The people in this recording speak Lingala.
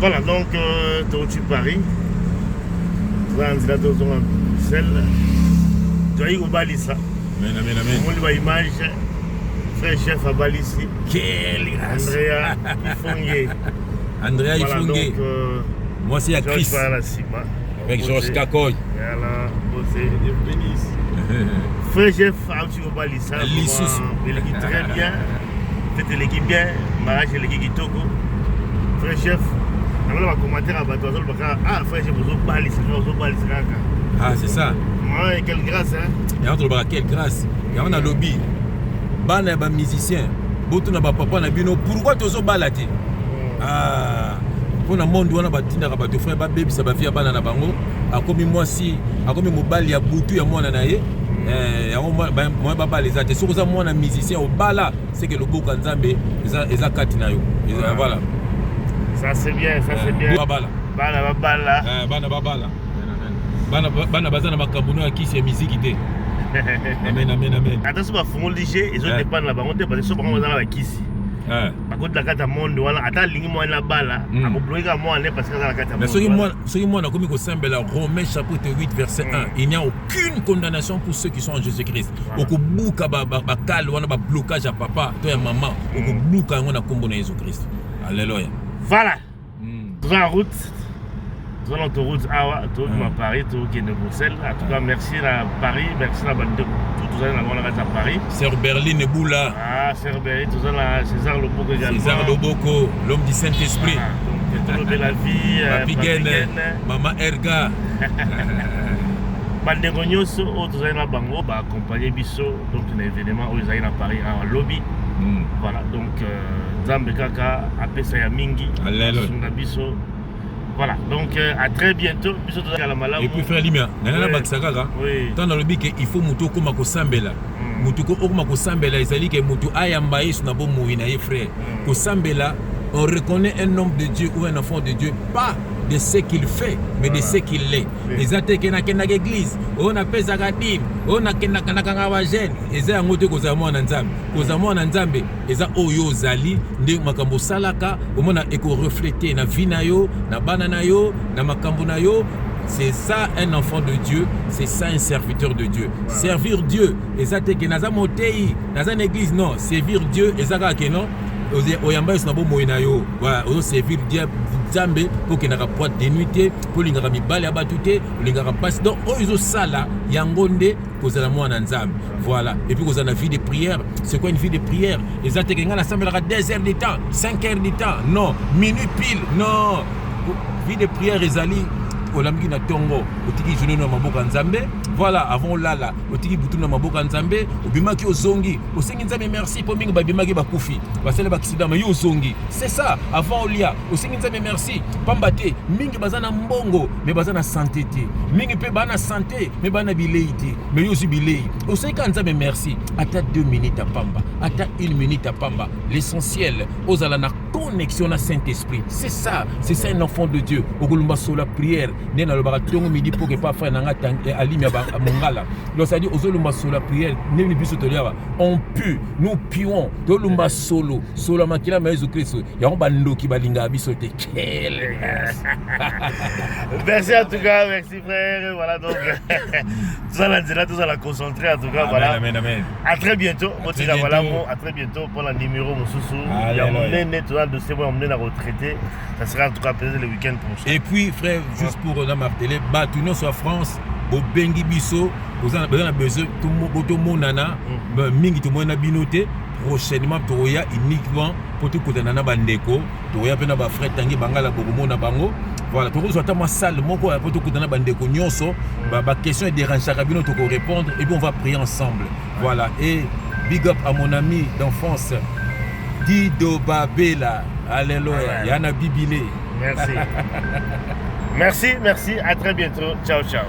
Voilà, donc euh, touti Paris, toza na nzela tozonga Bruxelles, toyaki kobalisa. Amen, amen, amen. Omoni ba image, frère chef abalisi. Quelle grâce. Andrea Ifonge. Andrea Voilà, Ifonge. donc, euh, Mwasi ya Georges Chris. Voilà, na nsima. Avec Georges Kakoy. Voilà, Bosé. Frère chef auti kobalisa. Lisusu. Eleki très bien. Fête eleki bien. Mariage eleki kitoko. Frère chef, namona ba commentaire ya bato bazoloba kaka ah frère chef ozobalisa kaka ozobalisa kaka. Ah, c'est ça. Ouais, quelle grâce hein. Yango tolobaka quelle grâce. Yango nalobi bana ya bamusicien botuna bapapa na bino pourquoi tozobala te. Ah, mpo na monde wana batindaka bato frère babebisa bavie ya bana na bango. Akomi mwasi, akomi mobali ya butu ya mwana na ye. Yango moyen babala eza te. Soki oza mwana musicien obala, seke loboko ya Nzambe eza kati na yo. Voilà. Ça c'est bien, ça c'est bien. Babala. Bana babala. Bana babala. Bana baza na makambo no ya kisi ya miziki te. Amen, amen, amen. Ata so bafungoli jeu, ezodépendre na bango te, parce que so bango baza na bakisi, bakoti na kati ya monde wana, ata alingi mwana abala, akobloquer kaka mwana ne parce que aza na kati ya Mais monde soki wana. Mwana akomi kosambela, Romains chapitre 8 verset 1, il n'y a aucune condamnation pour ceux qui sont en Jésus-Christ. Okobuka bakale wana, bablocage ya papa to ya mama, okobuka yango na nkombo na Jésus Christ. Alléluia. Voilà, toza en route, toza na autoroute awa, tokima Paris, tokende Bruxelles. En tout cas, merci na Paris, merci na bandeko tout tozali na bango na kati ya Paris. Sœur Berline Boula. Ah, sœur Berline, toza na César Loboko également. César Loboko, l'homme du Saint-Esprit. Voilà, donc tolobela vie. Papi Gene. Gene. Mama Erga. Bandeko nyonso oyo tozali na bango baaccompagne biso donc na événement oyo ezali na Paris awa lobi. Voilà, donc Nzambe kaka apesa ya mingi. Alléluia. Asunga biso. Voilà, donc à très bientôt. Biso tozala malamu. Et puis frère Limia, nanga nabakisa kaka. Ntango nalobi ke il faut motu okóma kosambela, motu okóma kosambela ezali ke motu ayamba Yesu na bomoi na ye, frère. Kosambela, on reconnaît un homme de Dieu ou un enfant de Dieu pas de ce qu'il fait, mais de ce qu'il est. Eza te ke nakendaka église, oyo napesaka dîme, oyo nakendaka nakanga bajeûne, eza yango te kozala mwana Nzambe. Kozala mwana Nzambe eza oyo ozali nde makambo osalaka, omona ekorefléter na vie na yo, na bana na yo, na makambo na yo. C'est ça un enfant de Dieu, c'est ça un serviteur de Dieu. Servir Dieu eza te ke naza motei, naza na église, non. Servir Dieu eza kaka ke non, oyamba Yesu na bomoi na yo. Voilà, ozoservir Dieu, Nzambe, mpo okendaka boîte de nuit te, mpo olingaka mibali ya bato te, olingaka basi. Donc oyo ezosala yango nde kozala mwana Nzambe. Voilà. Et puis kozala na vie de prière. C'est quoi une vie de prière? Eza te ke ngai nasambelaka 2 heures de temps, 5 heures de temps, non, minuit pile, non. Vie de prière ezali olamiki na ntongo, otiki journée na maboko ya Nzambe. Voilà, avant olala, otiki butu na maboko ya Nzambe. Obimaki, ozongi, osengi Nzambe merci, mpo mingi babimaki bakufi, basali baaccident, mais yo ozongi. C'est ça. Avant olia, osengi Nzambe merci, pamba te mingi baza na mbongo mais baza na santé te, mingi mpe baa na santé mais baa na bilei te, mais yo ozwi bilei, osengi kaka Nzambe merci. Ata 2 minutes ya pamba, ata 1 minute ya pamba, l'essentiel ozala na connexion na Saint-Esprit. C'est ça, c'est ça un enfant de Dieu. Okolumba sur la prière nde nalobaka ntongo, midi, mpo ke pa frère nanga alimi ya mongala. Donc c'est à dire ozolumba sur la prière ndenge biso toliaka, on pue, nous puons, tolumba solo solo ya makila ma Yesu Kristo. Yango bandoki balingaka biso te. Quelle grâce. Merci en tout cas, merci frère. Voilà, donc tozala nzela, tozala concentré en tout cas. Amen. Voilà. Amen, amen. À très bientôt. Très Botika bientôt. malamu, à très bientôt pour la numéro mosusu ya Alléluia. monene. Toza dossier moko ya monene à retraiter. Ça sera en tout cas peut-être le week-end prochain. Et puis frère, juste pour na marteler, bato nyonso ya France bobengi biso, boza na besoin tomonana mingi, tomoni na bino te. Prochainement tokoya uniquement mpo tokutana na bandeko, tokoya mpe na bafrère Tangi Bangala, bokomona bango. Voilà, tokozwa ata mwa salle moko mpo tokutana na bandeko nyonso. Baquestion edérangeaka bino, tokorépondre et puis on va prier ensemble. Voilà, et big up à mon ami d'enfance Dido Babela. Alléluia. Amen. Yana bibile. Merci, merci, merci, à très bientôt. Ciao, ciao.